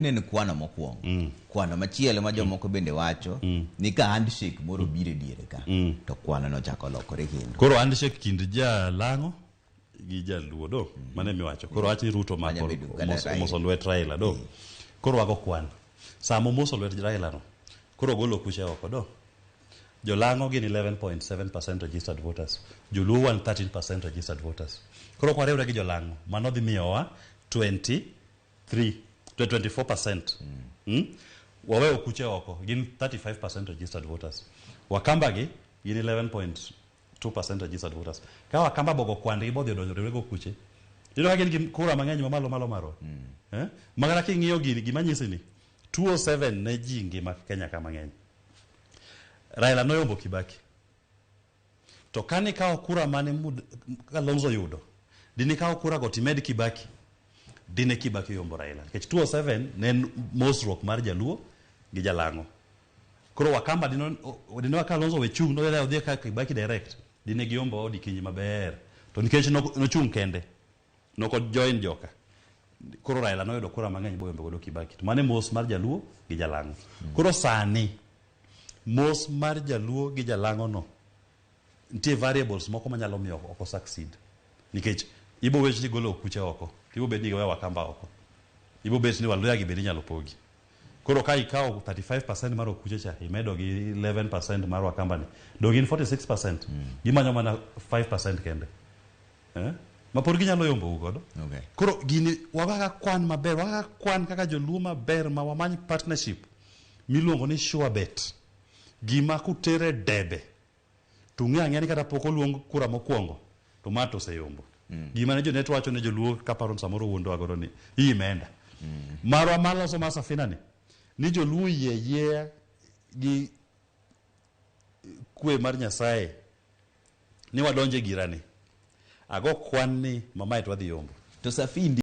En kwano mokwongo. Kwano machielo ma jomoko bende wacho ni ka handshake moro biro e diere ka to kwano no chako lokore kendo. Koro handshake kind jalang'o gi jaluo do mano emiwacho. Koro wach ni Ruto Manya mako bedo kata Raila. omoso lwet Raila do. Koro wago kwan. Sama omoso lwet Raila no, koro ogolo kuche oko do. Jolang'o gin 11.7% registered voters. Joluo wan 13% registered voters. Koro kwariwre gi jolang'o, mano dhi miyowa 23 to 24%. Waweyo kuche oko, gin 35% registered voters. Wakamba gi gin 11.2% registered voters. Ka Wakamba bogo kwandgi bodhi odonjo riwre go kuche, iyudo ka gin gi kura mang'eny mamalo malo marwa. Eh? Makata king'iyo gini, gima nyisi ni 207 ne ji ngima Kenya ka mang'eny. Raila noyombo Kibaki. To kane ikawo kura mane Kalonzo yudo, dine ikawo kura go timed Kibaki, dine Kibaki oyombo Raila. Nikech 207 ne en mosruok mar Jaluo gi Jalang'o. Koro Wakamba dine dine Kalonzo we chung' nodhi odhi ka Kibaki direct, dine giyombo Odikinyi maber. To nikech nochung' kende, noko join joka. Koro Raila noyudo kura mang'eny boyombo godo Kibaki. To mano e mos mar Jaluo gi Jalang'o. Koro sani, mos mar Jaluo gi Jalang'o no, nitie variables moko manyalo miyo ok succeed. Nikech ibo wech ni golo okuche oko, ibo bet ni giweyo Wakamba oko. Ibo bet ni Waluya gi bende inyalo pogi. Koro ka ikawo 35% mar okuche cha, imedo gi 11% mar Wakamba ni, dong gin 46%. Gimanyo mana 5% kende. Eh? Ma pod ginyalo yombo u godo. Koro gini wagaka kwan maber, wagaka kwan kaka joluo maber ma wamany partnership miluongo ni sure bet. Gima kutere debe to ung'e ang'eya ni kata pok oluong kura mokwongo to ma to oseyombo. Gima ne jonet wacho ne joluo kaparo ni samoro wuondowa godo ni hii imeenda. Marwa maloso mar Safina ni ni joluo oyie ayieya gi kwe mar Nyasaye ni wadonje girani. Ago kwan ni mamae to wadhi yombo. To Safindi